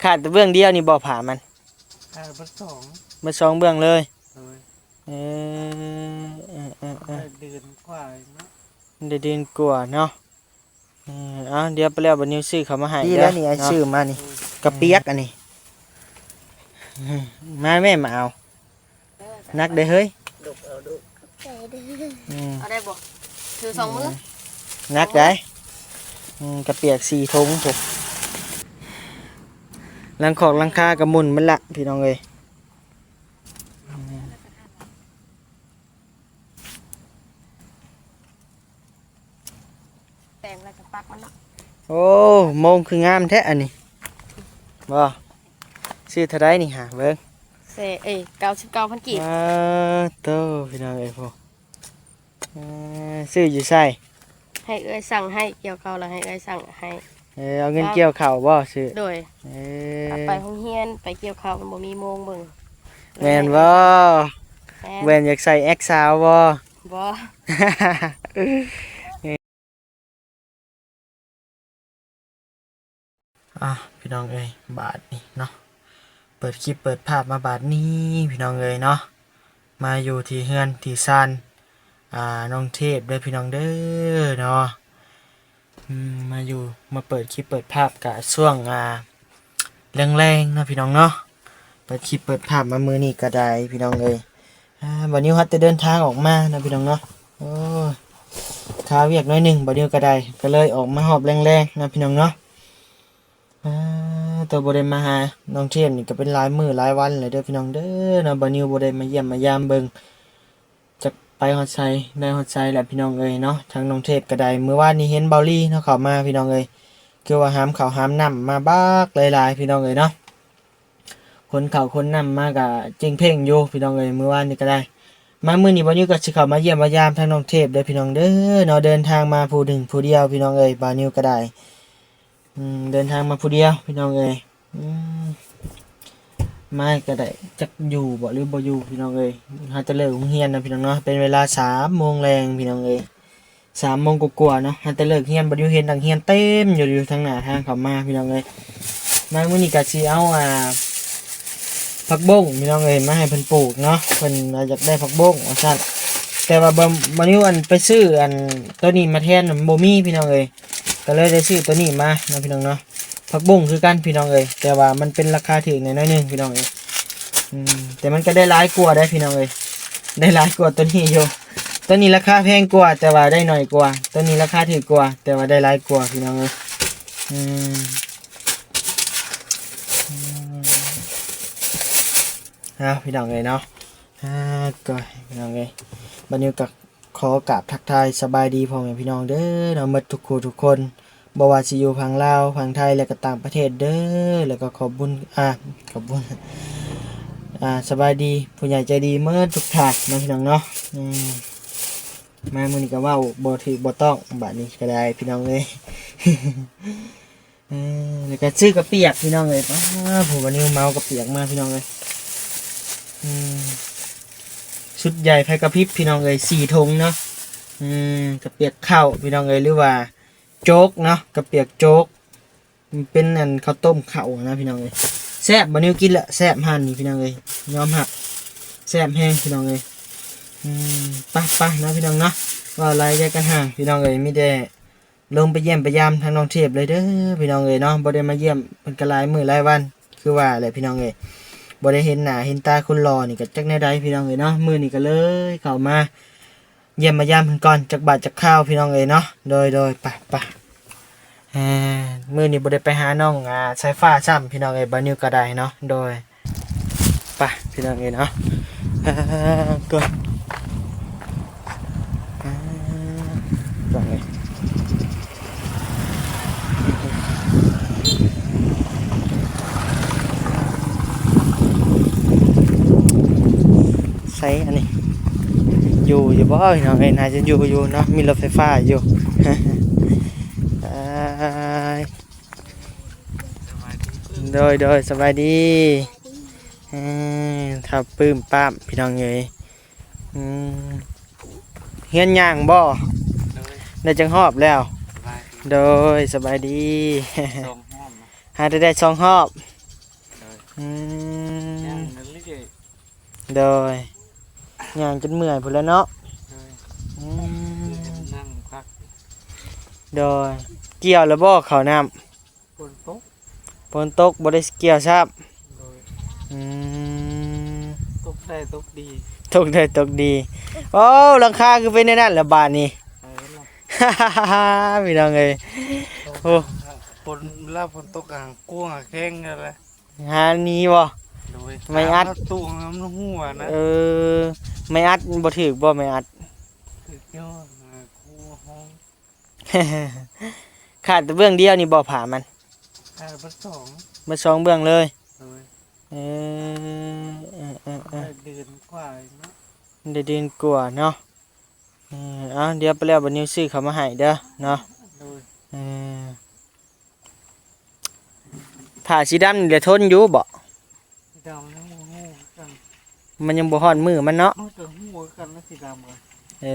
ຂາດແຕ່ເບື້ອງດຽວນີ້ບໍ່ ຝາມັນ? ຂາດເບິດສອງ ເບິດສອງເບື້ອງເລີຍ. ໂດຍ. ເອີ ເອີ ເອີ ເອີ ໄດ້ເດືອນກວ່າເອງເນາະ ໄດ້ເດືອນກວ່າເນາະ. ເອີ ເອົາ ດຽວໄປແລ້ວ ບ່າວນິວຊື້ເຂົ້າມາໃຫ້ ດີແລ້ວນີ້ ເດີ ອ້າຍ ເນາະ ຊື້ມານີ້ ເອີ ກະປຽກອັນນີ້. ມາແມ່ ມາເອົາ ໜັກເດ້ເຮີ້ຍ ດຸກເອົາດຸກ ອືມ ເອົາໄດ້ບໍ່? ຖືສອງມື ໜັກໄດ໋. ອືມ ກະປຽກສີ່ຖົງພຸ້ນ ຫຼັງຄອກຫຼັງຄາກະໝຸ່ນໝົດລະ ພີ່ນ້ອງເອີຍ. ແປງແລ້ວກະປັກມັນເນາະ. ໂອ້ ໂມງຄືງາມແທ້ອັນນີ້ ບໍ່? ຊື້ເທົ່າໃດນີ້ຫາເບິ່ງ ແສນ ເອີຍ ເກົ້າສິບເກົ້າພັນກີບ. ອາ ໂຕ ພີ່ນ້ອງເອີຍ ໂອ້ ເອີ ຊື້ຢູ່ໃສ? ໃຫ້ເອື້ອຍສັ່ງໃຫ້ ກ່ຽວເຂົ້າແລ້ວໃຫ້ເອື້ອຍສັ່ງໃຫ້. ເອີ ເອົາເງິນກ່ຽວເຂົ້າບໍ່ຊື້? ໂດຍ. ເອີ ເອົາໄປໂຮງຮຽນ ໄປກ່ຽວເຂົ້າມັນບໍ່ມີໂມງເບິ່ງ. ແມ່ນບໍ່? ແມ່ນ. ແວ່ນຢາກໃສ່ແອັກສາວບໍ່? ບໍ່. ອ່ະ ພີ່ນ້ອງເອີຍ ບາດນີ້ເນາະ ເປີດຄລິບເປີດພາບມາບາດນີ້ ພີ່ນ້ອງເອີຍເນາະ ມາຢູ່ທີ່ເຮືອນທີ່ຊານ ອ່າ ນ້ອງເທບເດີ ພີ່ນ້ອງເດີເນາະ. ອືມ ມາຢູ່ ມາເປີດຄລິບເປີດພາບກະຊ່ວງ ອ່າ ແລງໆ ເນາະ ພີ່ນ້ອງເນາະ ເປີດຄລິບເປີດພາບມາມື້ນີ້ກະໄດ້ ພີ່ນ້ອງເອີຍ. ອ່າ ບ່າວນິວຮັດແຕ່ເດີນທາງອອກມາເນາະ ພີ່ນ້ອງເນາະ. ໂອ້ຍ ຄາວຽກໜ້ອຍໜຶ່ງ ບ່າວນິວກະໄດ້ ກະເລີຍອອກມາຮອບແລງໆ ເນາະ ພີ່ນ້ອງເນາະ. ອ່າ ໂຕ ບໍ່ໄດ້ມາຫານ້ອງເທບນີ້ກະເປັນຫຼາຍມື້ຫຼາຍວັນແລ້ວເດີ ພີ່ນ້ອງເດີເນາະ ບ່າວນິວບໍ່ໄດ້ມາຢ້ຽມມາຢາມເບິ່ງ ຈັກໄປຮອດໃສໄດ້ຮອດໃສແຫຼະ ພີ່ນ້ອງເອີຍເນາະ. ທາງນ້ອງເທບກະໄດ້ ມື້ວານນີ້ເຫັນບ່າວລີເນາະເຂົ້າມາ ພີ່ນ້ອງເອີຍ ຄືວ່າຫາມເຂົ້າຫາມນ້ຳມາບັກຫຼາຍໆ ພີ່ນ້ອງເອີຍເນາະ. ຂົນເຂົ້າຂົນນ້ຳມາກະເຈັງເພັງຢູ່ ພີ່ນ້ອງເອີຍ ມື້ວານນີ້ກະໄດ້. ມາມື້ນີ້ບ່າວນິວກະຊິເຂົ້າມາຢ້ຽມມາຢາມທາງນ້ອງເທບເດີ ພີ່ນ້ອງເດີເນາະ. ເດີນທາງມາຜູ້ໜຶ່ງຜູ້ດຽວ ພີ່ນ້ອງເອີຍ ບ່າວນິວກະໄດ້ ອືມ ເດີນທາງມາຜູ້ດຽວ ພີ່ນ້ອງເອີຍ. ອືມ ມາກະໄດ້ ຈັກຢູ່ບໍ່ຫຼືບໍ່ຢູ່ ພີ່ນ້ອງເອີຍ. ຫາແຕ່ເລີກໂຮງຮຽນເນາະ ພີ່ນ້ອງເນາະ ເປັນເວລາສາມໂມງແລງ ພີ່ນ້ອງເອີຍ ສາມໂມງກວ່າໆ ເນາະ ຫາແຕ່ເລີກຮຽນ ບໍ່ຢູ່ເຫັນນັກຮຽນເຕັມຢູ່ ຢູ່ທາງໜ້າທາງເຂົ້າມາ ພີ່ນ້ອງເອີຍ. ມາມື້ນີ້ກະຊິເອົາ ອ່າ ຜັກບົ້ງ ພີ່ນ້ອງເອີຍ ມາໃຫ້ເພິ່ນປູກເນາະ ເພິ່ນວ່າຢາກໄດ້ຜັກບົ້ງວ່າຊັ້ນ. ແຕ່ວ່າບ່າວ ບ່າວນິວ ອັນ ໄປຊື້ ອັນ ໂຕນີ້ມາແທນມັນບໍ່ມີ ພີ່ນ້ອງເອີຍ ກະເລີຍໄດ້ຊື້ໂຕນີ້ມາເນາະ ພີ່ນ້ອງເນາະ. ຜັກບຸ້ງຄືກັນພີ່ນ້ອງເອີຍ ແຕ່ວ່າມັນເປັນລາຄາຖືກແດ່ໜ້ອຍໜຶ່ງພີ່ນ້ອງເອີຍ. ອືມ ແຕ່ມັນກະໄດ້ຫຼາຍກວ່າໄດ໋ພີ່ນ້ອງເອີຍ ໄດ້ຫຼາຍກວ່າໂຕນີ້ຢູ່. ໂຕນີ້ລາຄາແພງກວ່າ ແຕ່ວ່າໄດ້ໜ້ອຍກວ່າ ໂຕນີ້ລາຄາຖືກກວ່າ ແຕ່ວ່າໄດ້ຫຼາຍກວ່າພີ່ນ້ອງເອີຍ. ອືມ ອືມ ເອົາພີ່ນ້ອງເອີຍເນາະ ອາ ກໍພີ່ນ້ອງເອີຍ ບັດນີ້ກໍ ຂໍກາບທັກທາຍສະບາຍດີພໍ່ແມ່ພີ່ນ້ອງເດີເນາະ ໝົດທຸກຜູ້ທຸກຄົນ ບໍ່ວ່າຊິຢູ່ຝັ່ງລາວ ຝັ່ງໄທ ແລະກະຕ່າງປະເທດເດີ. ແລະກະຂອບບຸນ ອາ ຂອບບຸນ ອາ ສະບາຍດີຜູ້ໃຫຍ່ໃຈດີໝົດທຸກທ່ານເນາະ ພີ່ນ້ອງເນາະ. ອືມ ມາມື້ນີ້ກະເວົ້າບໍ່ຖືກບໍ່ຕ້ອງ ບາດນີ້ກະໄດ້ພີ່ນ້ອງເອີຍ. ເອີ ແລ້ວກະຊື້ກະປຽກພີ່ນ້ອງເອີຍ ປ້າ ຜູ້ບ່າວນິວເໝົາກະປຽກມາພີ່ນ້ອງເອີຍ. ອືມ ຊຸດໃຫຍ່ໄຟກະພິບພີ່ນ້ອງເອີຍ ສີ່ຖົງເນາະ. ອືມ ກະປຽກເຂົ້າພີ່ນ້ອງເອີຍ ຫຼືວ່າໂຈກເນາະ ກະປຽກໂຈກ ມັນເປັນອັນເຂົ້າຕົ້ມເຂົ້ານະພີ່ນ້ອງເອີຍ. ແຊບ ບ່າວນິວກິນລະແຊບ ຮ້ານນີ້ພີ່ນ້ອງເອີຍ ຍອມຮັບ ແຊບແຮງພີ່ນ້ອງເອີຍ. ອືມ ໄປໆ ເນາະພີ່ນ້ອງເນາະ ເວົ້າຫຼາຍຢ່າກັນຫ່າງພີ່ນ້ອງເອີຍ ມີແຕ່ ລົງໄປຢ້ຽມໄປຢາມທາງນ້ອງເທບເລີຍເດີພີ່ນ້ອງເອີຍເນາະ. ບໍ່ໄດ້ມາຢ້ຽມເພິ່ນກະຫຼາຍມື້ຫຼາຍວັນ ຄືວ່າແຫຼະພີ່ນ້ອງເອີຍ ບໍ່ໄດ້ເຫັນໜ້າເຫັນຕາຄົນຫຼໍ່ນີ້ກະຈັກແນວໃດພີ່ນ້ອງເອີຍເນາະ. ມື້ນີ້ກະເລີຍເຂົ້າມາຢ້ຽມມາຢາມເພິ່ນກ່ອນ ຈັກບາດຈັກຄາວພີ່ນ້ອງເອີຍເນາະ. ໂດຍໆ ໄປໆ ເອີ ມື້ນີ້ບໍ່ໄດ້ໄປຫານ້ອງ ອາ ສາຍຟ້າຊ້ຳພີ່ນ້ອງເອີຍ ບ່າວນິວກະໄດ້ເນາະ. ໂດຍ ໄປພີ່ນ້ອງເອີຍເນາະ ເອີ ກໍ ອ່າ ພີ່ນ້ອງເອີຍ ໃສອັນນີ້ ຢູ່ຢູ່ບໍ່ພີ່ນ້ອງເອີຍ ໜ້າຈະຢູ່ຢູ່ເນາະ ມີລົດໄຟຟ້າຢູ່. ເອີ ໂດຍ ໂດຍ ສະບາຍດີ. ເອີ ຖ້າປຶ້ມປ້າມພີ່ນ້ອງເອີຍ. ອືມ ຮຽນຍ່າງບໍ່? ໂດຍ ໄດ້ຈັກຮອບແລ້ວ? ສະບາຍດີ ໂດຍ ສະບາຍດີ. ສອງຮອບນະ ຫາແຕ່ໄດ້ສອງຮອບ. ອືມ ຍ່າງເລື້ອຍ ໂດຍ ຍ່າງຈົນເມື່ອຍພຸ້ນແຫຼະເນາະ ໂດຍ ອືມ ນັ່ງພັກ ໂດຍ ກ່ຽວແລ້ວບໍ່ເຂົ້ານ້ຳ? ຝົນຕົກ ຝົນຕົກບໍ່ໄດ້ກ່ຽວຊ້ຳ ໂດຍ ອືມ ຕົກໄດ້ຕົກດີ ຕົກໄດ້ຕົກດີ ໂອ້ ຫຼັງຄາຄືເປັນແນວນັ້ນລະບາດນີ້ ເອີ ພີ່ນ້ອງເອີຍ ໂອ້ ຝົນ ລະຝົນຕົກກະກວງແຂງນັ້ນແຫຼະ ຫາໜີບໍ່? ໂດຍ ໄມ້ອັດ ຕູ້ມັນຮົ່ວນະ ເອີ ໄມ້ອັດບໍ່ຖືກບໍ່ ໄມ້ອັດ? ຖືກຢູ່ ຫາຄູ່ຫ້ອງ ຂາດແຕ່ເບື້ອງດຽວນີ້ບໍ່ ຜ້າມັນ? ຂາດເບິດສອງ ເບິດສອງເບື້ອງເລີຍ ໂດຍ ເອີ ເອີ ເອີ ເອີ ໄດ້ເດືອນກວ່າເນາະ ໄດ້ເດືອນກວ່າເນາະ ເອີ ເອົາ ດຽວໄປແລ້ວບ່າວນິວຊື້ເຂົ້າມາໃຫ້ເດີເນາະ ໂດຍ ເອີ ຜ້າສີດຳນີ້ແຫຼະທົນຢູ່ບໍ່? ສີດຳຍັງບໍ່ຮູ້ຄືກັນ ມັນຍັງບໍ່ຮອດມື້ມັນເນາະ ມັນກະຮູ້ຄືກັນນະສີດຳກະ ເອີ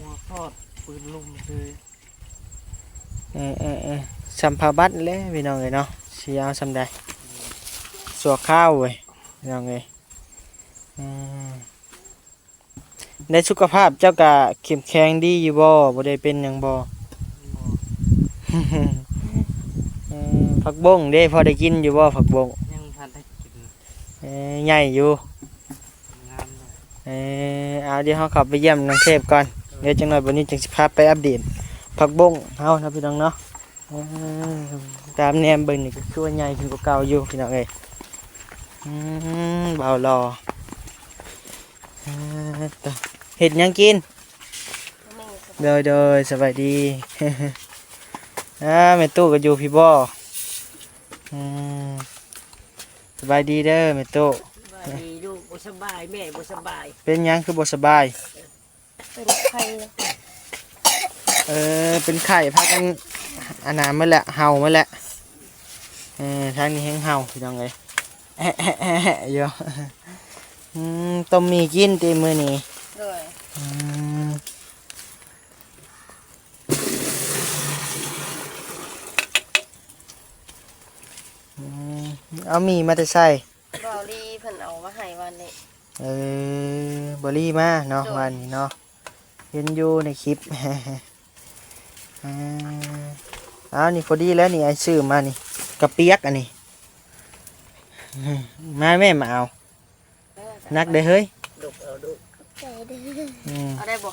ຮູ້ວ່າທອດປືນລຸ່ມຊື່ ເອີ ເອີ ເອີ ສ່ຳຜ້າບັດແຫຼະພີ່ນ້ອງເອີຍເນາະ ຊິເອົາສ່ຳໃດ ຊົ່ວຄາວເວີຍ ພີ່ນ້ອງເອີຍ ອືມ ແລະ ສຸຂະພາບເຈົ້າກະເຂັ້ມແຂງດີຢູ່ບໍ່? ບໍ່ໄດ້ເປັນຫຍັງບໍ່? ບໍ່ ເອີ ຜັກບົ້ງເດ້ ພໍໄດ້ກິນຢູ່ບໍ່ ຜັກບົ້ງ? ຍັງບໍ່ທັນໄດ້ກິນ ເອີ ໃຫຍ່ຢູ່ ງາມເລີຍ ເອີ ເອົາ ດຽວເຮົາເຂົ້າໄປຢ້ຽມນ້ອງເທບກ່ອນ ດຽວຈັກໜ້ອຍບ່າວນິວຈັ່ງຊິພາໄປອັບເດດຜັກບົ້ງເຮົາເນາະ ພີ່ນ້ອງເນາະ ເອີ ຕາມແນມເບິ່ງນີ້ກະຄືວ່າໃຫຍ່ຂຶ້ນກວ່າເກົ່າຢູ່ ພີ່ນ້ອງເອີຍ ອືມ ບ່າວຫຼໍ່ ເອີ ເຮັດຫຍັງກິນ? ໂດຍ ໂດຍ ສະບາຍດີ ອາ ແມ່ຕູ້ກະຢູ່ພີ້ບໍ່? ອືມ ສະບາຍດີເດີແມ່ຕູ້ ສະບາຍດີລູກ ບໍ່ສະບາຍ ແມ່ບໍ່ສະບາຍ ເປັນຫຍັງຄືບໍ່ສະບາຍ? ເປັນໄຂ້ ເອີ ເປັນໄຂ້ ພາກັນອັນນັ້ນໝົດແຫຼະ ເຫົ່າໝົດແຫຼະ ເອີ ທາງນີ້ແຮງເຫົ່າ ພີ່ນ້ອງເອີຍ ແອະໆໆໆຢູ່ ອືມ ຕົ້ມໝີ່ກິນຕິມື້ນີ້ ໂດຍ ອືມ ອືມ ເອົາໝີ່ມາແຕ່ໃສ? ບ່າວລີເພິ່ນເອົາມາໃຫ້ວານນີ້ ເອີ ບ່າວລີມາເນາະ ໂດຍ ວານນີ້ເນາະ ເຫັນຢູ່ໃນຄລິບ ເອີ ເອົາ ນີ້ພໍດີແລ້ວນີ້ ອ້າຍຊື້ມານີ້ ກະປຽກອັນນີ້ ມາແມ່ ມາເອົາ ເອີ ໜັກເດ້ເຮີ້ຍ ດຸກເອົາດຸກ ອືມ ເອົາໄດ້ບໍ່?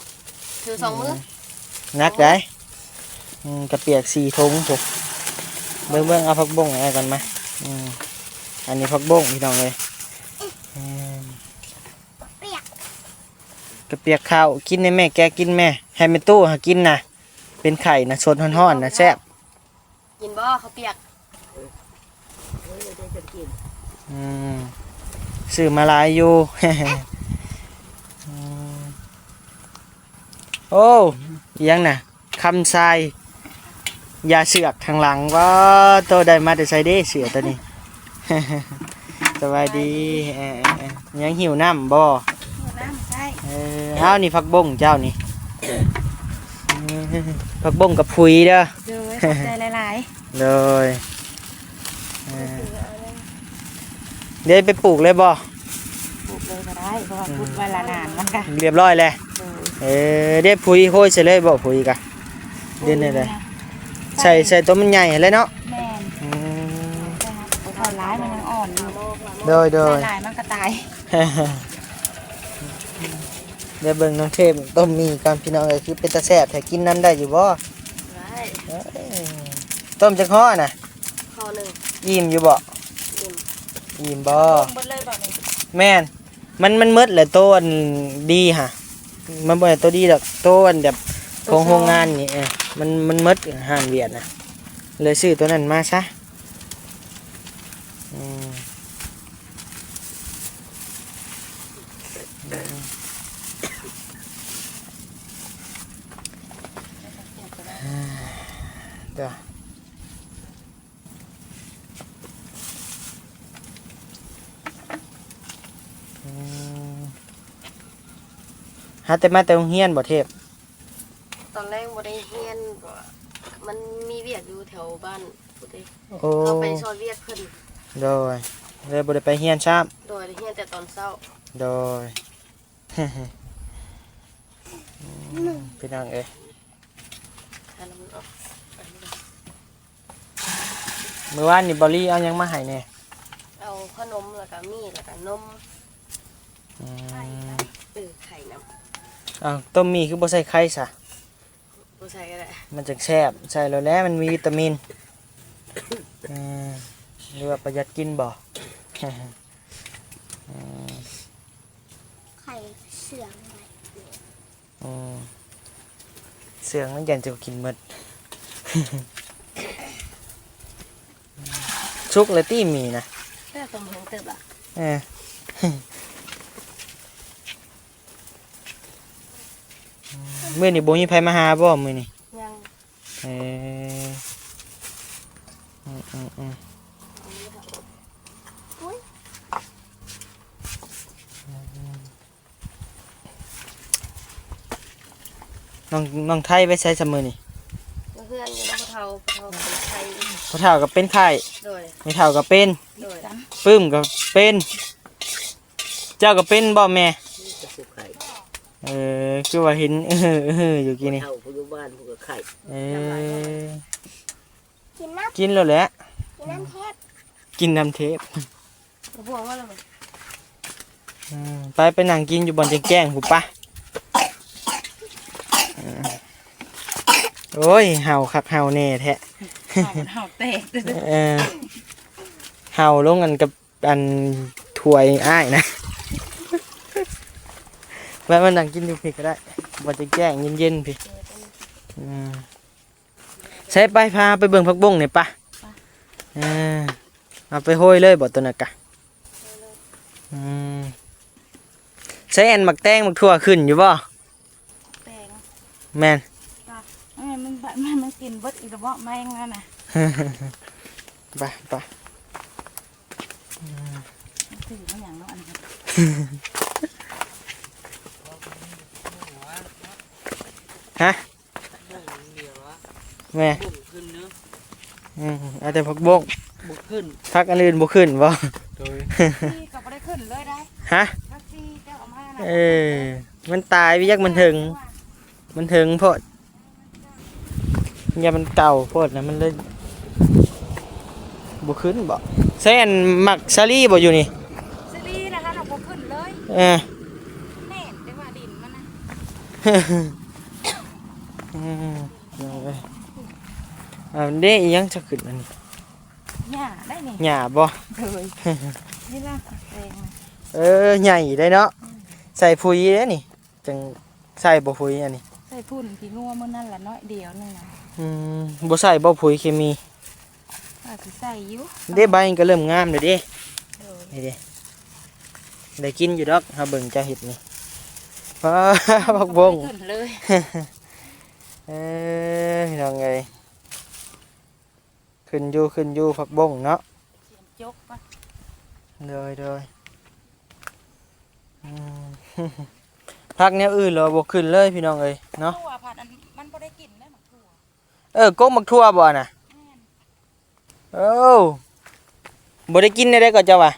ຖືສອງມື ອືມ ໜັກໄດ໋ ອືມ ກະປຽກສີ່ຖົງພຸ້ນ ເບິ່ງໆ ເອົາຜັກບົ້ງໃຫ້ອ້າຍກ່ອນມາ ອືມ ອັນນີ້ຜັກບົ້ງ ພີ່ນ້ອງເອີຍ ອືມ ກະປຽກເຂົ້າ ກິນແດ່ແມ່ ແກະກິນແມ່ ໃຫ້ແມ່ຕູ້ຫາກິນນະ ເປັນໄຂ້ນະ ສົດຮ້ອນໆນະ ແຊບ ກິນບໍ່ເຂົ້າປຽກ? ອືມ ຊື້ມາຫຼາຍຢູ່ ອືມ ໂອ້ ອີ່ຫຍັງນະ ຄຳຊາຍ ຢາເຊືອກທາງຫຼັງ ວ້າ ໂຕໄດ້ມາແຕ່ໃສເດ້ ເສື້ອໂຕນີ້? ສະບາຍດີ ເອີ ເອີ ເອີ ຍັງຫິວນ້ຳບໍ່? ຫິວນ້ຳ ໃຊ່ ເອີ ເອົາ ນີ້ຜັກບົ້ງເຈົ້ານີ້ ເອີ ຜັກບົ້ງກັບຜຸຍເດີ ໂດຍ ຂອບໃຈຫຼາຍໆ ໂດຍ ເອີ ເອົາເລີຍ ເດ້ໄປປູກເລີຍບໍ່? ປູກເລີຍກະໄດ້ ເພາະວ່າ ອືມ ຂຸດໄວ້ລະນານ ມັນກະ ລຽບຮ້ອຍແລ້ວ ໂດຍ ເອີ ເດ້ຜຸຍໂຮຍໃສ່ເລີຍບໍ່? ຜຸຍກະ ເດ້ແນວໃດ? ໃສ່ ໃສ່ໂຕມັນໃຫຍ່ຫັ້ນແຫຼະເນາະ ແມ່ນ ອືມ ເອົາຫຼາຍ ມັນຍັງອ່ອນຢູ່ ໂດຍ ໂດຍ ໃສ່ຫຼາຍມັນກະຕາຍ ດຽວເບິ່ງນ້ອງເທບຕົ້ມໝີ່ກ່ອນ ພີ່ນ້ອງເອີຍ ຄືເປັນຕາແຊບແທ້ ກິນນຳໄດ້ຢູ່ບໍ່? ໄດ້ ເອີຍ ຕົ້ມຈັກຫໍ່ນະ? ຫໍ່ໜຶ່ງ ອີ່ມຢູ່ບໍ່? ອີ່ມ ອີ່ມບໍ່? ຕົ້ມເບິດເລີຍບໍ່ນີ້? ແມ່ນ ມັນ ມັນໝົດແຫຼະ ໂຕອັນດີຫະ ມັນບໍ່ແມ່ນໂຕດີດອກ ໂຕອັນແບບຂອງໂຮງງານນີ້ ເອີ ມັນ ມັນໝົດ ຮ້ານຫວຽດນະ ເລີຍຊື້ໂຕນັ້ນມາຊະ ອືມ. ເດີ ອືມ ຫາແຕ່ມາແຕ່ໂຮງຮຽນບໍ່ ເທບ? ຕອນແລງບໍ່ໄດ້ຮຽນ ເພາະວ່າມັນມີວຽກຢູ່ແຖວບ້ານພຸ້ນເດ້ ໂອ້ ເຂົ້າໄປຊ່ອຍວຽກເພິ່ນ ໂດຍ ເລີຍບໍ່ໄດ້ໄປຮຽນຊ້ຳ. ໂດຍ ໄດ້ຮຽນແຕ່ຕອນເຊົ້າ. ໂດຍ. ອືມ ພີ່ນ້ອງເອີຍ ມື້ວານນີ້ບາວລີເອົາຫຍັງມາໃຫ້ແດ່? ເອົາຂະໜົມ ແລ້ວກະໝີ່ ແລ້ວກະນົມ. ອືມ ເອີ ໄຂ່ນຳ. ອ້າວ ຕົ້ມໝີ່ຄືບໍ່ໃສ່ໄຂ່ຊະ? ບໍ່ໃສ່ກໍໄດ້ ມັນຈັ່ງແຊບ. ໃສ່ແລ້ວແຫຼະ ມັນມີວິຕາມິນ. ເອີ ຫຼືວ່າປະຢັດກິນບໍ່? ເອີ ໄຂ່ເຊື່ອງໄວ້. ອືມ ເຊື່ອງມັນຢ້ານເຈົ້າກິນໝົດ. ສຸກແລ້ວຕິໝີ່ນະ? ເອີ ກໍເບິ່ງເຕີບລະ. ເອີ ມື້ນີ້ບໍ່ມີໃຜມາຫາບໍ່ມື້ນີ້? ຍັງ. ເອີ ອືມໆໆ ອືມ ນ້ອງ ນ້ອງໄທໄປໃສຊະມື້ນີ້? ຢູ່ເຮືອນ ຢູ່ນຳພໍ່ເຖົ້າ. ພໍ່ເຖົ້າກໍເປັນໄຂ້. ພໍ່ເຖົ້າກໍເປັນໄຂ້. ໂດຍ. ແມ່ເຖົ້າກໍເປັນ. ໂດຍ. ປຶ້ມກໍເປັນ. ເຈົ້າກໍເປັນບໍ່ແມ່? ມີແຕ່ຜູ້ໄຂ້. ເອີ ຄືວ່າເຫັນ ເອີ ເອີ ຢູ່ກີ້ນີ້. ເຖົ້າຜູ້ຢູ່ບ້ານຜູ້ກໍໄຂ້. ເອີ ກິນໂລດແຫຼະ ກິນນ້ຳເທບ ກິນນ້ຳເທບ. ອືມ ໄປ ໄປນັ່ງກິນຢູ່ບ່ອນແຈ້ງໆ ພຸ້ນປະ. ໂອ້ຍ ເຫົ່າຄັກເຫົ່າແນ່ແທ້. ເຫົ່າ ເຫົ່າແຕກ. ເອີ ເຫົ່າລົງອັນກັບ ອັນຖ້ວຍອ້າຍນະ. ແວະມານັ່ງກິນຢູ່ພີ້ກໍໄດ້ ບ່ອນແຈ້ງໆ ເຢັນໆ ພີ້. ອືມ ໃສ່ ໄປ ພາໄປເບິ່ງຜັກບົ້ງນີ້ປະ. ເອີ ເອົາໄປໂຮຍເລີຍບໍ່ໂຕນັ້ນກະ? ອືມ ໃສ່ ອັນໝາກແຕງໝາກຖົ່ວຂຶ້ນຢູ່ບໍ່? ແຕງ ແມ່ນ ກໍ ເອີ ມັນ ມັນ ມັນກິນເບິດອີກແລ້ວເບາະແມງນັ້ນນະ. ໄປ ໄປ ອືມ ມັນຊື່ມັນຫຍັງເນາະອັນນີ້? ຮະ? ແມ່ ອືມ ເອົາແຕ່ຜັກບົ້ງ ບໍ່ຂຶ້ນ ຜັກອັນອື່ນບໍ່ຂຶ້ນບໍ່? ໂດຍ ນີ້ກໍບໍ່ໄດ້ຂຶ້ນເລີຍໄດ໋. ຮະ? ຜັກຊີເຈົ້າເອົາມານະ ເອີ ມັນຕາຍໄປຈັກ ມັນເຖິງ ມັນເຖິງໂພດ ຍາມັນເກົ່າໂພດນະ ມັນເລີຍບໍ່ຂຶ້ນບໍ່? ໃສ່ອັນໝາກສາລີບໍ່ຢູ່ນີ້? ສາລີນະ ຫາບໍ່ຂຶ້ນເລີຍ. ເອີ ແໜ້ນແຕ່ວ່າດິນມັນນະ. ອືມ ເອົາເດ້ ອີຫຍັງຈະຂຶ້ນອັນນີ້? ຫຍ້າໄດ໋ນີ້. ຫຍ້າບໍ່? ໂດຍ ນີ້ລະແຕງ. ເອີ ໃຫຍ່ໄດ໋ເນາະ. ອືມ ໃສ່ປຸ໋ຍເດ້ນີ້ ຈັ່ງໃສ່ບໍ່ປຸ໋ຍອັນນີ້? ໃສ່ຝຸ່ນຂີ້ງົວມື້ນັ້ນລະໜ້ອຍດຽວໜຶ່ງນະ. ອືມ ບໍ່ໃສ່ບໍ່ປຸ໋ຍເຄມີ? ວ່າຊິໃສ່ຢູ່ ເດ້ ໃບມັນກໍເລີ່ມງາມແລ້ວເດ້. ໂດຍ ນີ້ເດ້ ໄດ້ກິນຢູ່ດອກ ເຮົາເບິ່ງເຈົ້າເຮັດນີ້. ວ້າ ຜັກບົ້ງ ຂຶ້ນເລີຍ. ເອີ ພີ່ນ້ອງເອີຍ ຂຶ້ນຢູ່ ຂຶ້ນຢູ່ ຜັກບົ້ງເນາະ. ສຽມຈົກກ່ອນ. ໂດຍ ໂດຍ. ອືມ ຜັກແນວອື່ນລະບໍ່ຂຶ້ນເລີຍ ພີ່ນ້ອງເອີຍເນາະ. ຖົ່ວພັດອັນ ມັນບໍ່ໄດ້ກິນເດ້ໝາກຖົ່ວ. ເອີ ກົກໝາກຖົ່ວບໍ່ນະ? ແມ່ນ. ໂອ້ ບໍ່ໄດ້ກິນແນວໃດກໍເຈົ້າວ່າ?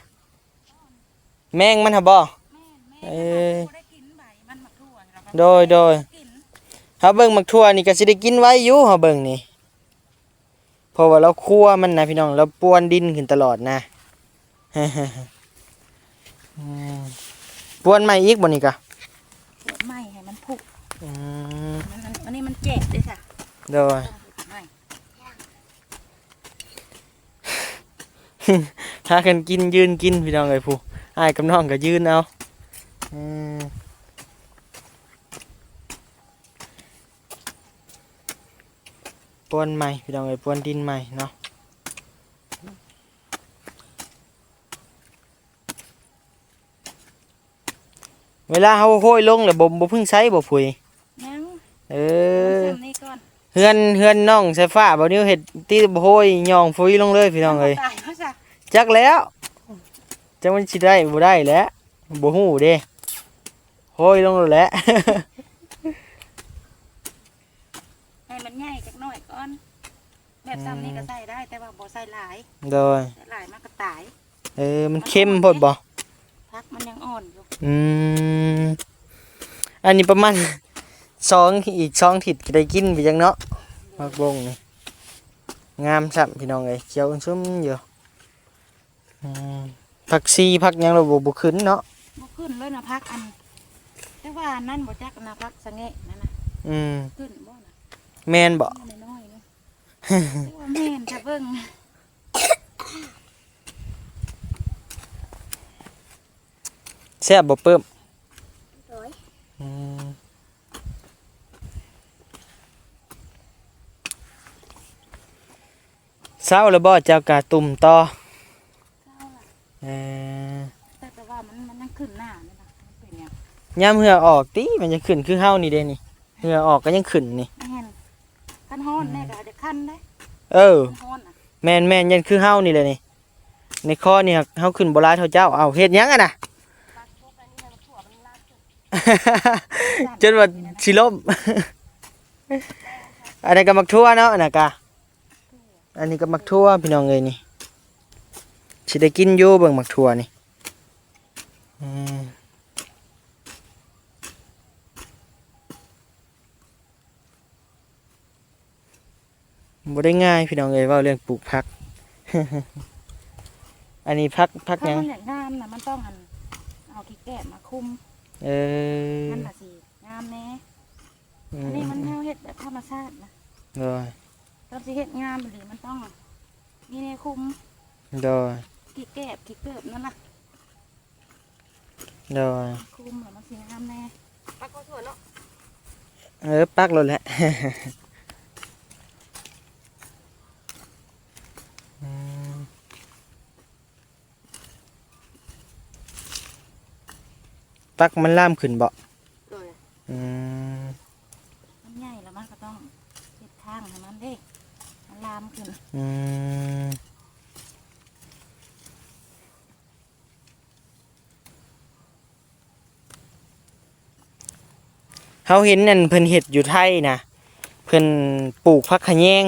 ແມງມັນຫະບໍ່? ແມ່ນ ແມງ ເອີ ມັນບໍ່ໄດ້ກິນໃບມັນ ໝາກຖົ່ວ. ໂດຍ ໂດຍ ກິນ. ເຮົາເບິ່ງໝາກຖົ່ວນີ້ກໍຊິໄດ້ກິນໄວຢູ່ ເຮົາເບິ່ງນີ້ ເພາະວ່າລາວຄົວມັນນະ ພີ່ນ້ອງ ລາວປວນດິນຂຶ້ນຕະຫຼອດນະ. ອືມ ປວນໃໝ່ອີກບໍ່ນີ້ກະ? ປວນໃໝ່ໃຫ້ມັນພຸ. ອືມ ອັນນີ້ມັນແຈກເດ້ຊະ. ໂດຍ ພາກັນກິນ ຢືນກິນ ພີ່ນ້ອງເອີຍ ຜູ້ ອ້າຍກັບນ້ອງກໍຢືນເອົາ. ອືມ ປວນໃໝ່ ພີ່ນ້ອງເອີຍ ປວນດິນໃໝ່ເນາະ. ເວລາເຮົາໂຮຍລົງແລ້ວ ບໍ່ ບໍ່ເພິ່ງໃຊ້ບໍ່ ປຸ໋ຍ? ຍັງ. ເອີ ເອົາສ່ຳນີ້ກ່ອນ. ເຮືອນ ເຮືອນນ້ອງສາຍຟ້າ ບ່າວນິວເຮັດຕິ ບໍ່ໂຮຍ ຍ່ອງປຸ໋ຍລົງເລີຍ ພີ່ນ້ອງເອີຍ. ຕາຍແລ້ວຊະ. ຈັກແລ້ວ ຈັກມັນຊິໄດ້ບໍ່ໄດ້ແຫຼະ ບໍ່ຮູ້ເດ້ ໂຮຍລົງໂລດແຫຼະ. ໃຫ້ມັນໃຫຍ່ຈັກໜ້ອຍກ່ອນ ແບບສ່ຳນີ້ກໍໃສ່ໄດ້ ອືມ ແຕ່ວ່າບໍ່ໃສ່ຫຼາຍ. ໂດຍ ໃສ່ຫຼາຍມັນກໍຕາຍ. ເອີ ມັນເຄັມໂພດບໍ່? ຜັກມັນຍັງອ່ອນຢູ່. ອືມ ອັນນີ້ປະມານສອງ ອີກສອງທິດກໍໄດ້ກິນໄປຈັກເນາະ ຜັກບົ້ງນີ້. ງາມຊ້ຳພີ່ນ້ອງເອີຍ ຂຽວອຸ່ມຊຸ່ມຢູ່. ອືມ ຜັກຊີຜັກຫຍັງລະບໍ່ ບໍ່ຂຶ້ນເນາະ. ບໍ່ຂຶ້ນເລີຍນະ ຜັກອັນ ແຕ່ວ່າອັນນັ້ນບໍ່ຈັກນະ ຜັກສະແງະນັ້ນນະ. ອືມ ຂຶ້ນບໍ່ນະ? ແມ່ນບໍ່? ນ້ອຍໆ ແມ່ນ ຖ້າເບິ່ງ. ແຊບບໍ່ປຶ້ມ? ໂດຍ. ອືມ ເຊົາແລ້ວບໍ່ ເຈົ້າກະຕຸ່ມຕໍ່? ເຊົາລະ. ເອີ ແຕ່ ແຕ່ວ່າມັນ ມັນຍັງຂຶ້ນໜ້ານີ້ນະ ມັນເປັນຫຍັງ? ຍາມເຫື່ອອອກຕິ ມັນຈະຂຶ້ນ ຄືເຮົານີ້ເດ້ນີ້ ເຫື່ອອອກກໍຍັງຂຶ້ນນີ້. ແມ່ນ ຄັນຮ້ອນແດ່ກໍຈະຄັນເດ້. ເອີ ຄັນຮ້ອນນະ. ແມ່ນໆ ຢ້ານຄືເຮົານີ້ແຫຼະນີ້ ໃນຄໍນີ້ເຮົາຂຶ້ນບໍ່ຫຼາຍເທົ່າເຈົ້າ. ເອົ້າ ເຮັດຫຍັງຫັ້ນນະ? ຈົນວ່າຊິລົ້ມ. ອັນນັ້ນກໍໝາກຖົ່ວເນາະ ອັນນັ້ນກະ ອັນນີ້ກໍໝາກຖົ່ວພີ່ນ້ອງເອີຍນີ້ ຊິໄດ້ກິນຢູ່ ເບິ່ງໝາກຖົ່ວນີ້. ອືມ ບໍ່ໄດ້ງ່າຍພີ່ນ້ອງເອີຍ ເວົ້າເລື່ອງປູກຜັກ. ອັນນີ້ຜັກ ຜັກຫຍັງ? ຖ້າມັນຢາກງາມນະ ມັນຕ້ອງອັນ ເອົາຂີ້ແກບມາຄຸມ. ເອີ ມັນກໍຊິງາມແດ່. ອືມ ອັນນີ້ມັນ ເຮົາເຮັດແບບທຳມະຊາດນະ. ໂດຍ. ຖ້າຊິເຮັດງາມອີ່ຫຼີ ມັນຕ້ອງມີແນວຄຸມ. ໂດຍ. ຂີ້ແກບ ຂີ້ເກີບນັ້ນນະ. ໂດຍ. ຄຸມແລ້ວມັນຊິງາມແດ່. ປັກເຂົ້າສວນເນາະ. ເອີ ປັກໂລດແຫຼະ. ອືມ ປັກມັນລາມຂຶ້ນບໍ່? ໂດຍ. ອືມ ມັນໃຫຍ່ແລ້ວມັນກໍຕ້ອງເຮັດທາງໃຫ້ມັນເດ້ ມັນລາມຂຶ້ນ. ອືມ ເຮົາເຫັນອັນເພິ່ນເຮັດຢູ່ໄທນະ ເພິ່ນປູກຜັກຂະແຍງ.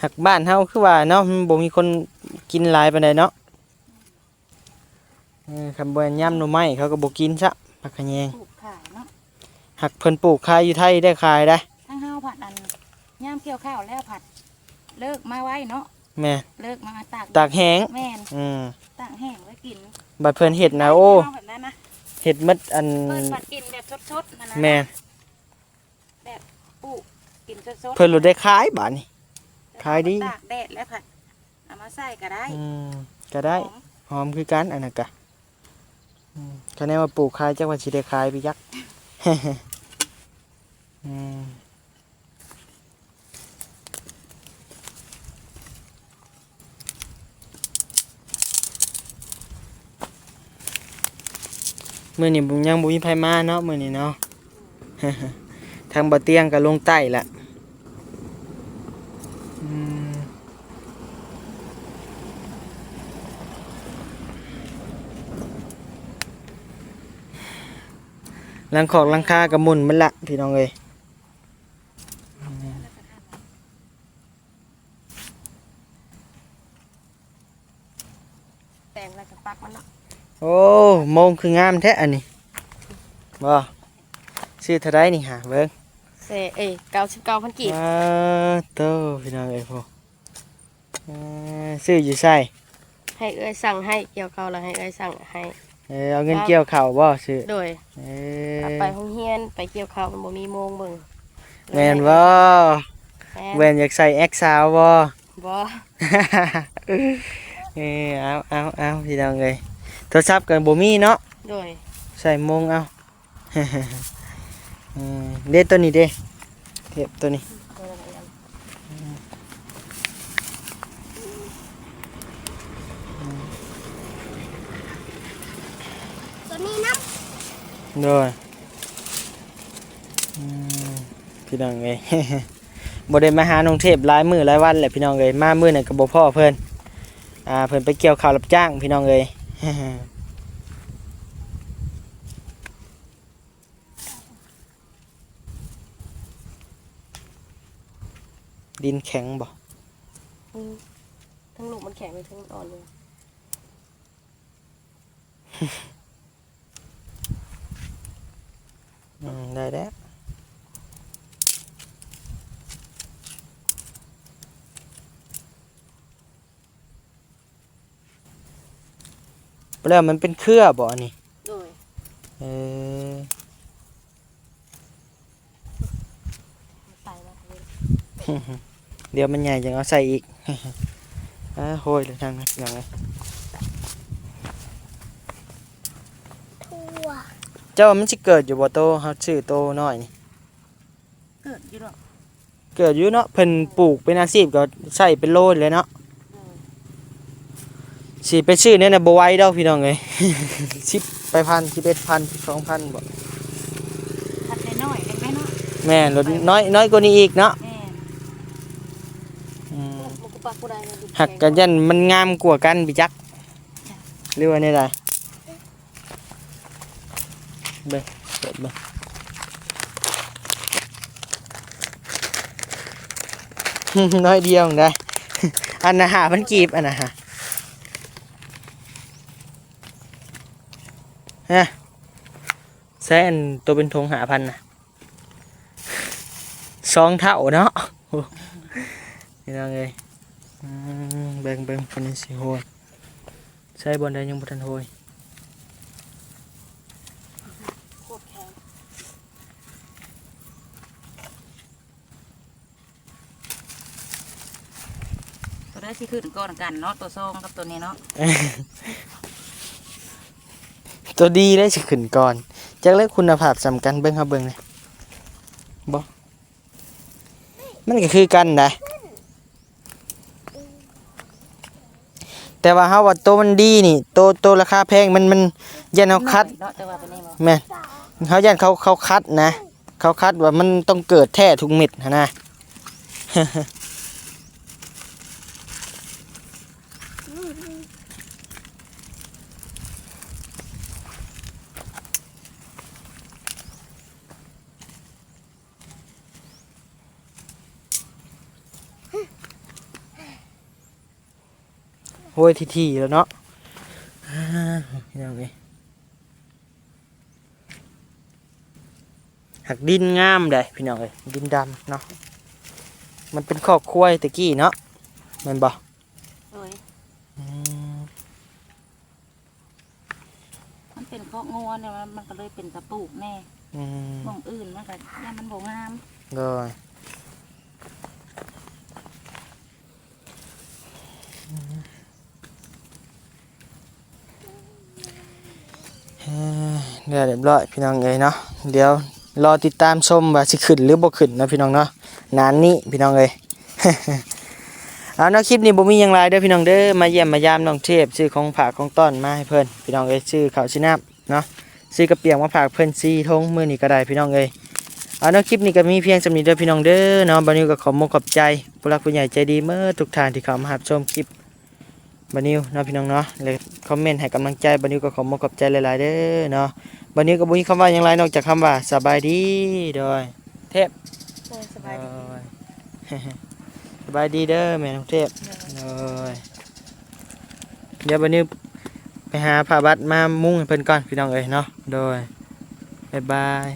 ຫາກບ້ານເຮົາຄືວ່າເນາະ ມັນບໍ່ມີຄົນກິນຫຼາຍປານໃດເນາະ. ເອີ ຄັນບໍ່ແມ່ນຍາມໜໍ່ໄມ້ເຂົາກໍບໍ່ກິນຊະ ຜັກຂະແຍງ. ປູກຂາຍເນາະ. ຫາກເພິ່ນປູກຂາຍຢູ່ໄທໄດ້ຂາຍໄດ໋. ທາງເຮົາພັດອັນ ຍາມກ່ຽວເຂົ້າແລ້ວພັດເລີກມາໄວ້ເນາະ. ແມ່ນ. ເລີກມາຕາກ ຕາກແຫ້ງ. ແມ່ນ. ອືມ ຕາກແຫ້ງໄວ້ກິນ. ບັດເພິ່ນເຮັດນະ ໂອ້ ເຮົາແບບນັ້ນນະ ເຮັດໝົດອັນ ເພິ່ນພັດກິນແບບສົດໆ ຫັ້ນນະ. ແມ່ນ. ແບບປູກກິນສົດໆ ເພິ່ນໂລດໄດ້ຂາຍບາດນີ້ ຂາຍດີ. ຕາກແດດແລ້ວພັດເອົາມາໃສ່ກໍໄດ້. ອືມ ກໍໄດ້. ຫອມ ຫອມຄືກັນ ອັນນັ້ນກະ. ອືມ ຄະແນນວ່າປູກຂາຍ ຈັກວ່າຊິໄດ້ຂາຍໄປຈັກ. ອືມ ມື້ນີ້ຍັງບໍ່ມີໃຜມາເນາະ ມື້ນີ້ເນາະ. ທາງບ່າວຕຽງກໍລົງໃຕ້ລະ. ອືມ ຫຼັງຄອກຫຼັງຄາກໍໝຸ່ນໝົດລະ ພີ່ນ້ອງເອີຍ. ແຕ່ງແລ້ວກໍປັກມັນເນາະ. ໂອ້ ໂມງຄືງາມແທ້ອັນນີ້. ບໍ່ ຊື້ເທົ່າໃດນີ້ຫາເບິ່ງ. ແສ ເອີຍ ເກົ້າສິບເກົ້າພັນກີບ. ປາໂຕ ພີ່ນ້ອງເອີຍ ໂອ້ ເອີ ຊື້ຢູ່ໃສ? ໃຫ້ເອື້ອຍສັ່ງໃຫ້ ກ່ຽວເຂົ້າແລ້ວໃຫ້ເອື້ອຍສັ່ງໃຫ້. ເອີ ເອົາເງິນກ່ຽວເຂົ້າບໍ່ຊື້? ໂດຍ. ເອີ ເອົາໄປໂຮງຮຽນ ໄປກ່ຽວເຂົ້າ ມັນບໍ່ມີໂມງເບິ່ງ. ແມ່ນບໍ່? ແມ່ນ. ແວ່ນຢາກໃສ່ແອັກສາວບໍ່? ບໍ່. ເອີ ເອົາ ເອົາ ເອົາ ພີ່ນ້ອງເອີຍ ໂທລະສັບກໍບໍ່ມີເນາະ. ໂດຍ. ໃສ່ໂມງເອົາ. ເອີ ເດ້ ໂຕນີ້ເດ້ ເທບໂຕນີ້. ໂຕນີ້ນຳ. ໂດຍ. ອືມ ພີ່ນ້ອງເອີຍ ບໍ່ໄດ້ມາຫານ້ອງເທບຫຼາຍມື້ຫຼາຍວັນແລ້ວ ພີ່ນ້ອງເອີຍ. ມາມື້ນັ້ນກໍບໍ່ພໍ້ເພິ່ນ ອ່າ ເພິ່ນໄປກ່ຽວເຂົ້າຮັບຈ້າງ ພີ່ນ້ອງເອີຍ. ດິນແຂງບໍ່? ອືມ. ທັງລູກມັນແຂງ ທັງມັນອ່ອນຢູ່. ອືມ ໄດ້ແລ້ວ. ແລ້ວມັນເປັນເຄືອບໍ່ອັນນີ້? ໂດຍ. ເອີ ໃສ່ແລ້ວ ດຽວມັນໃຫຍ່ຈັ່ງເອົາໃສ່ອີກ. ອາ ໂຮຍແລ້ວທາງນັ້ນ ພີ່ນ້ອງເອີຍ. ເຈົ້າວ່າມັນຊິເກີດຢູ່ບໍ່ ໂຕເຮົາຊື້ໂຕນ້ອຍນີ້? ເກີດຢູ່ດອກ. ເກີດຢູ່ເນາະ ເພິ່ນປູກເປັນອາຊີບກໍໃຊ້ເປັນໂລແລ້ວເນາະ. ໂດຍ. ຊິໄປຊື້ແນວນັ້ນບໍ່ໄຫວດອກພີ່ນ້ອງເອີຍ. ສິບປາຍພັນ ສິບເອັດພັນ ສິບສອງພັນບໍ່? ພັນນ້ອຍໆ ໄດ້ໄໝເນາະ? ແມ່ນ ນ້ອຍ ນ້ອຍກວ່ານີ້ອີກເນາະ. ແມ່ນ. ອືມ. ຫາກກໍຢ້ານມັນງາມກວ່າກັນ ບໍ່ຈັກ ຫຼືວ່າແນວໃດ? ເບິ່ງ ເປີດເບິ່ງ ນ້ອຍດຽວໜຶ່ງໄດ໋. ອັນນະ ຫ້າພັນກີບ ອັນນະຫາ ຮະ ໃຊ້ອັນໂຕເປັນຖົງ ຫ້າພັນນະ ສອງເທົ່າເນາະ. ໂອ້ ພີ່ນ້ອງເອີຍ ອືມ ເບິ່ງ ເບິ່ງ ເພິ່ນຊິໂຮຍ ໃຊ້ບ່ອນໃດຍັງບໍ່ທັນໂຮຍ. ໂຄດແຂງ ໂຕໃດຊິຂຶ້ນກ່ອນກັນເນາະ ໂຕຊອງກັບໂຕນີ້ເນາະ? ໂຕດີໄດ້ຊິຂຶ້ນກ່ອນ ຈັກແລ້ວຄຸນນະພາບສ່ຳກັນ. ເບິ່ງ ເຮົາເບິ່ງນີ້ ບໍ່ ມັນກໍຄືກັນໄດ໋ ແຕ່ວ່າເຮົາວ່າໂຕມັນດີນີ້ ໂຕ ໂຕລາຄາແພງ ມັນ ມັນຢ້ານເຮົາຂັດ ນ້ອຍເນາະ ແຕ່ວ່າໂຕນີ້ບໍ່ ແມ່ນ ເຮົາຢ້ານເຂົາ ເຂົາຂັດນະ ເຂົາຂັດວ່າມັນຕ້ອງເກີດແທ້ທຸກເມັດຫັ້ນນະ. ໂອ້ຍ ຖີ່ໆ ແລ້ວເນາະ ພີ່ນ້ອງເອີຍ. ຫາກດິນງາມເດ້ພີ່ນ້ອງເອີຍ ດິນດຳເນາະ. ມັນເປັນຄອກຄວາຍແຕ່ກີ້ເນາະ ແມ່ນບໍ່? ໂດຍ. ອືມ. ມັນເປັນຄອກງົວນີ້ ມັນ ມັນກໍເລີຍເປັນຕະປູກແດ່. ອືມ. ໝ່ອງອື່ນມັນກໍຢ້ານມັນບໍ່ງາມ. ໂດຍ. ເອີ ແລ້ວຮຽບຮ້ອຍພີ່ນ້ອງເອີຍເນາະ. ດຽວລໍຕິດຕາມຊົມວ່າຊິຂຶ້ນຫຼືບໍ່ຂຶ້ນເນາະ ພີ່ນ້ອງເນາະ ນານນີ້ ພີ່ນ້ອງເອີຍ. ເອົາເນາະ ຄລິບນີ້ບໍ່ມີຫຍັງຫຼາຍເດີພີ່ນ້ອງເດີ ມາຢ້ຽມມາຢາມນ້ອງເທບ ຊື້ຂອງຝາກຂອງຕ້ອນມາໃຫ້ເພິ່ນ ພີ່ນ້ອງເອີຍ ຊື້ເຂົ້າຊື້ນ້ຳເນາະ ຊື້ກະປຽງມາຝາກເພິ່ນສີ່ຖົງມື້ນີ້ກໍໄດ້ ພີ່ນ້ອງເອີຍ. ເອົາເນາະ ຄລິບນີ້ກໍມີພຽງສ່ຳນີ້ເດີພີ່ນ້ອງເດີເນາະ. ບ່າວນິວກໍຂອບມຸກຂອບໃຈຜູ້ຫຼັກຜູ້ໃຫຍ່ໃຈດີເໝິດທຸກທ່ານທີ່ເຂົ້າມາຮັບຊົມຄລິບ ບ່າວນິວເນາະ ພີ່ນ້ອງເນາະ ແລະ ຄອມເມັນໃຫ້ກຳລັງໃຈບ່າວນິວ ກໍຂອບມຸກຂອບໃຈຫຼາຍໆເດີເນາະ. ບ່າວນິວກໍບໍ່ມີຄຳວ່າຫຍັງຫຼາຍນອກຈາກຄຳວ່າສະບາຍດີ. ໂດຍ ເທບ ໂດຍ ສະບາຍດີ. ໂດຍ ສະບາຍດີເດີແມ່ນ້ອງເທບ. ໂດຍ ໂດຍ ດຽວບ່າວນິວໄປຫາຜ້າບັດມາມຸງໃຫ້ເພິ່ນກ່ອນພີ່ນ້ອງເອີຍເນາະ. ໂດຍ ບາຍບາຍ.